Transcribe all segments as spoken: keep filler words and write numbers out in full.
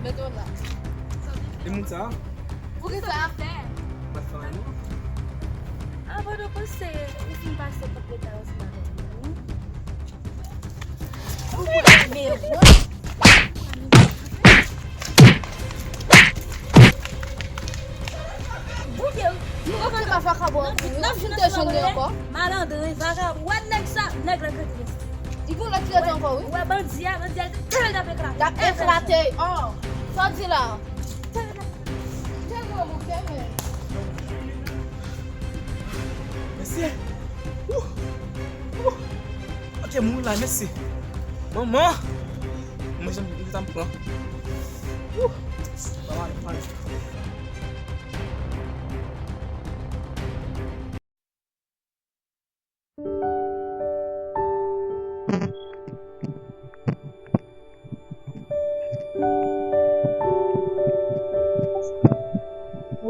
Mete w la. E moun sa? Poukisa? Bat fanmi nou? Avan nou panse, ou fin pase kòb leta yo sou lavi nou. Ou pran nimewo. Bouke, nou pa fè vakabon ankò, wi. N ap vin te jwenn li ankò. Malandren, vakabon. Wè nèg sa, nèg la gade. Li gon lòt ki rete ankò, wi. Wè bandi a, bandi a, tèl l ap eklate. L ap eklate. Oh, sa w di la? Tèlman bouke, men. Mesye. Ouh. Ouh. Ok, moun la, mèsi. Manman! Mwen, jan m ta pran. Ouh! Manman, pran.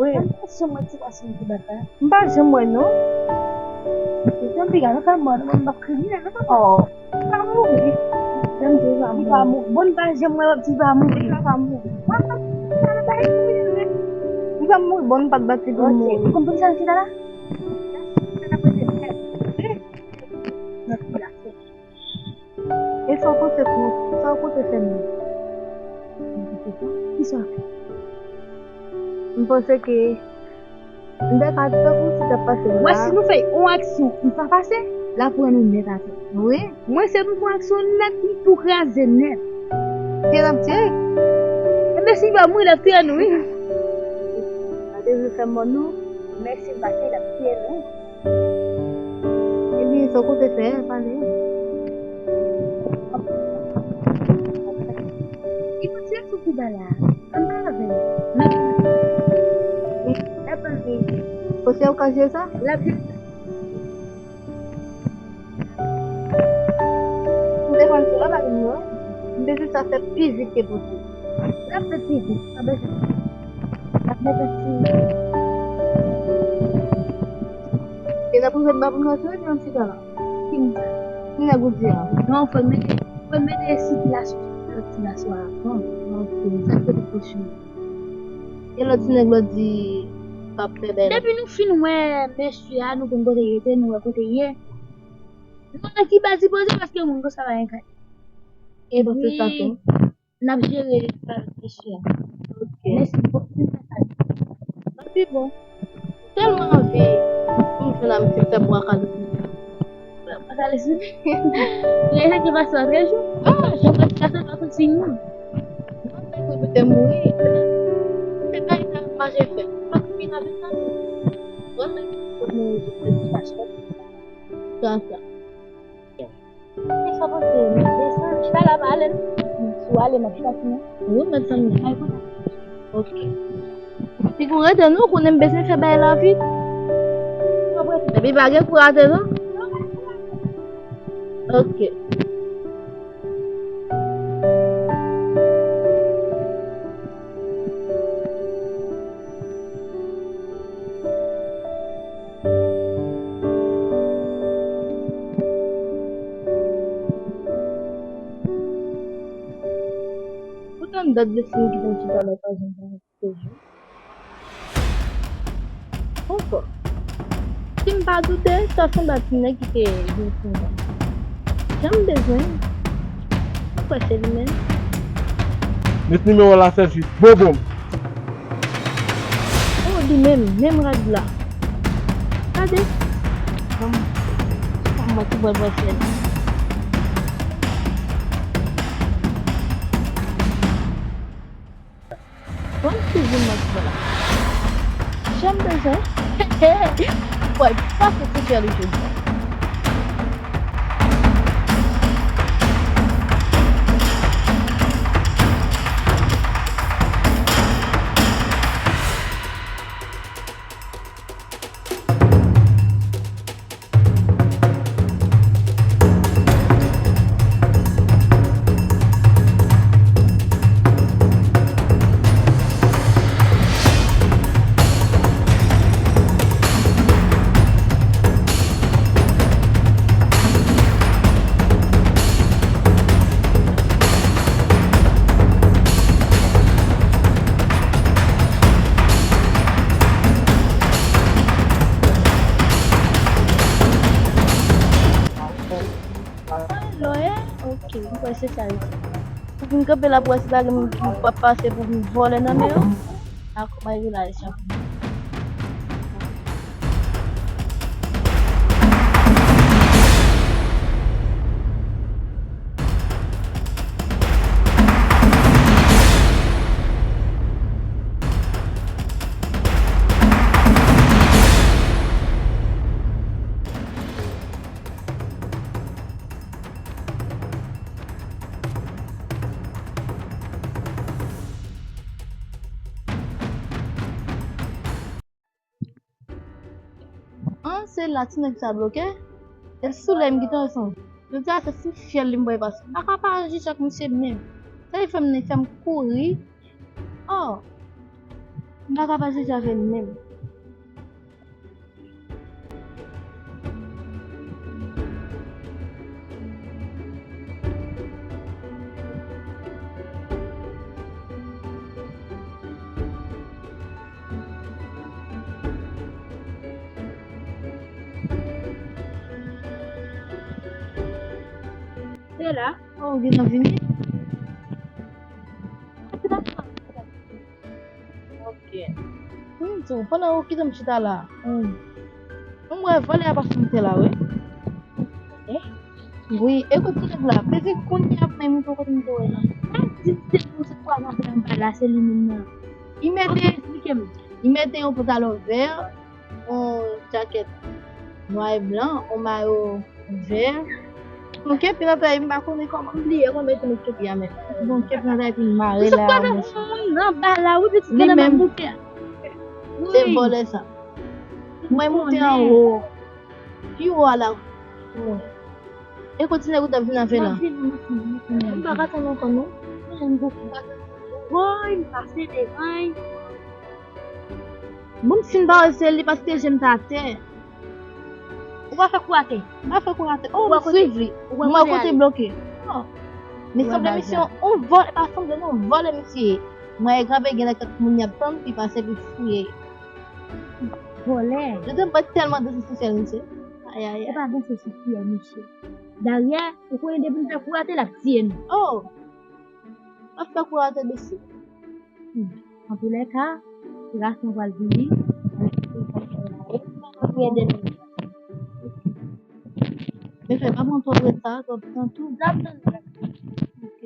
Wi. Gad fason mwen ti gason ki bat la. M pa janm wè non. Mesye, m piga nan kay mwen, mwen m ap kriminèl non papa. Oh, li pa mouri. Janm di li pa mouri. Li pa mouri. Bon, m pa janm wè w ap di li pa mouri. Li pa mouri. Li pa mouri, bon, m pa t bat li pou l mouri. Ou konprann sa l chita la? Sa n ap rete fè. Mèsi la. E sa w panse pou, sa w panse fè m? Kisa? M panse ke m te ka di tankou si t ap pase la. Wè, si nou fè yon aksyon, li pa pase, l ap pran nou nèt atè. Wi. Mwen, se pou m fè yon aksyon nèt, li tou kraze nèt. Ke l ap tiye? Enben, si l pa mouri, l ap tiye nou, wi. Gade, vle fè mò nou, men si l pa tiye, l ap tiye nou. Ebyen, sa w konte fè, pale. Li pa ti sou ki ba la. Ann pale avè l. L ap pale. Konsèy ou ka jwe sa? L ap jwe sa. M te konn sou la pa gen mwen. M te jis sa fè pi vit ke posib. L ap fè pi vit, pa bezwen. L ap mete ti. E n ap rive nan pou nou retire yon ti talè. Ki moun sa? Ki nèg ou di a? Non, fò n mete, fò n mete sikilasyon sou ti gason an avan. Ok. Sa k te pou pwochen. E lòt ti nèg la di p ap fè bèl. Depi nou fin wè mesye a, nou konn kote l rete, nou wè kote l ye. Nou wè ki baz li poze paske moun konsa pa gen kay. E bon, se sa tou. N ap jere avèk mesye a. Ok. Mèsi, bon, se sa. Epi bon, tèlman anvi pou m jwenn a misye fè bwa kale sou li. Bwa kale sou li. Gen jan ki pase an trejou. Ah, jan pase kase pa konn siy mwen. Mwen fèk mwen te mouri. Se pa yon mache fè. Pa koupin avèk sa. Mwen menm, mwen mouri, se ti kachèt. Sa, sa. Sa panse, m desann, chita la pa ale non. Si w ale, m ap chita sinon. Wi, mèt tann. Ok. Piga w rete non, ou konnen m bezwen fè bagay lavi. Epi pa gen kou rate non. Ok. Poutan dat de fin ki te chita la pa janm pa sezi. Ankò. Si m pa doute, sa sanble a ti nèg ki te vin pou mwen. Jan m bezwen. Mwen kwè se li menm. Met nimewo l a fè vit. Bonbon. Oh, li menm, menm rad la. Gade. Bon, bon, bon, ti bwè bwè sèl. Bon, ti vin mwen ti la. Jan m bezwen. Bwè, pa fè ti fè li jodi. Se sa l di. Ou vin kanpe la pou wè si pa gen moun ki p ap pase pou vin vòlè nan men yo. Ak bay vilaj la. An, se la ti nèg sa bloke. E sou lè m gentan sonje. Jodi a se sou fyèl li m pral pase. M pa ka pa aji ak misye menm. Sa li fè m, li fè m kouri. Oh, m pa ka pa aji avè l menm. Se la. Oh, ou gentan vini? Ok. Hmm, so, pandan ou kite m chita la, hmm, m wè vòlè a pase monte la, wi. Eh? Wi, e kote nèg la? Peze kounye a pou mwen montre kote m te wè la. Sa di se pou se kwa nan anba la, se li menm nan. Li mete, ok, esplike m. Li mete yon pantalon vè, yon jakèt nwa e blan, yon mayo vè. Yon kepi nan tèt, m pa konnen kòman m bliye, mwen mete yon kepi a, men. Yon kepi nan tèt, epi m mare la, mwen. Yon moun nan ba la, wi, pitit, li nan monte a. Se vòlè sa. Mwen monte anwo. Pi wo a la. Mwen. E kontinye ou t ap vin avè la. M pa ka tann ankò, non. Woy, m pase devan. Bon, m fin pa wè se li paske je m t atè. Ou pa fè kou atè. M pa fè kou atè. Oh, m swiv li. M wè kote bloke. Oh. Men sanble misye yon vòlè, pa sanble non, vòlè misye ye. Mwen e kanpe gen lè kèk moun y ap tann, pi pase, pi fouye. Vòlè. Yo te mwen tèlman danse sou fyèl misye. Ay, ay, ay. E pa danse sou fyèl misye. Daryè, ou konnen depi n fè kou atè, l ap tiye nou. Oh. Ap fè kou atè mesye. Hmm. Antoulèka, ras mwen pral vini. Gen de nèg. Men fè pa pran twòp reta, twòp tan tou. L ap tann. Ok.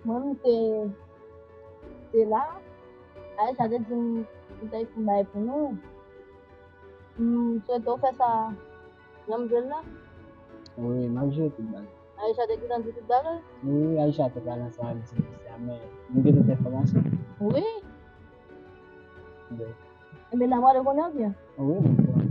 Mwen, m te, te la. Aisha te di m, m te pou m bay pou nou. M swete w fè sa nan m jwe l la. Wi, m ap jwe tout bagay. Aisha te gentan di tout bagay? Wi, Aisha te pral ansanm ak di misye a, men m gen tout enfòmasyon. Wi. Bon. Enben, n a pale kounye a oubyen? Wi, m pral.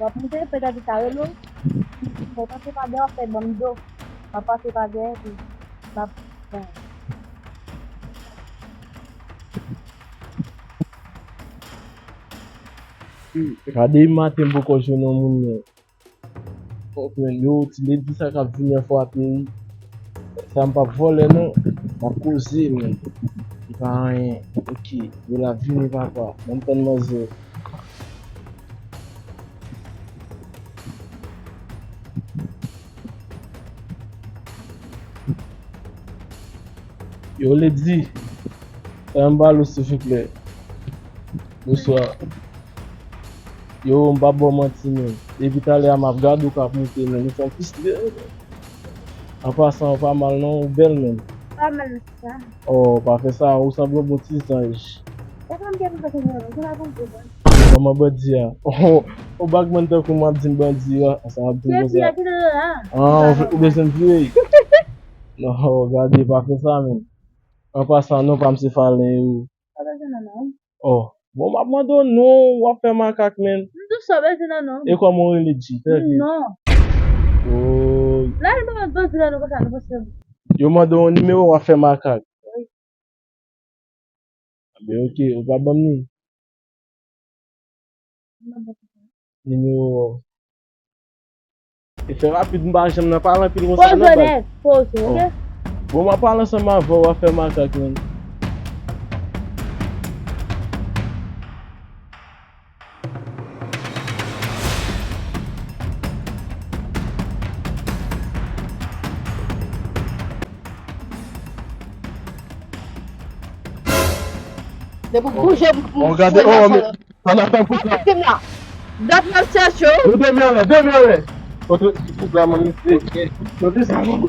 W ap moute, petèt li ka rele w. Bon, pase pa dèyè, w ap fè banm do. W ap pase pa dèyè, epi l ap, bon. Gade maten m poko jwenn yon moun non. Fòk mwen yo, ti ledi sa k ap vini an fò a peri. Sa m p ap vòlè non, m ap koze menm. Pa anyen. Ok, yo la vini papa. Mwen tann manzè. Yo, Lady, fè yon bal ou, silvouplè. Bonswa. Yo, m p ap ba w manti, menm. Depi talè a, m ap gade w k ap moute, menm. Ou fè m fristre. An pasan, ou pa mal, non. Ou bèl, menm. Pa mal, sa. Oh, pa fè sa. Ou sanble yon bon ti zanj. E pa m ki ap fè sa, non. Ou pa konn, bon. Kòman bandi a? Oh, ou bagman tankou m ap di m bandi a. Sa ap di m konsa. Ah, ou vle, ou bezwen m vire? Non, gade, pa fè sa, menm. An pasan, non pa m se Falen, wi. Pa bezwen non, non. Oh, bon, m ap mande w non, w ap fè makak, menm. M di w sa w bezwen non, non. E kòman w rele, G? Trè byen. Non. Oh. La, l ban m bandi la, non, konsa, nou pa sèvi. Yo mande w yon nimewo, w ap fè makak. Wi. Anben, ok, ou pa ban m ni. Nimewo. E fè rapid, m pa janm nan pale anpil konsa, non, baz. Poze nèt, poze, ok? Oh. Bon, m ap pale ansanm avè w, w ap fè makak, menm. Depi w bouje, m, m, oh, gade, oh, men, sa n ap fè pou sa? Gad m ap chèche w. Nou dòmi anlè, dòmi anlè. Kote ti koup la, man, mesye. Kote sa, man?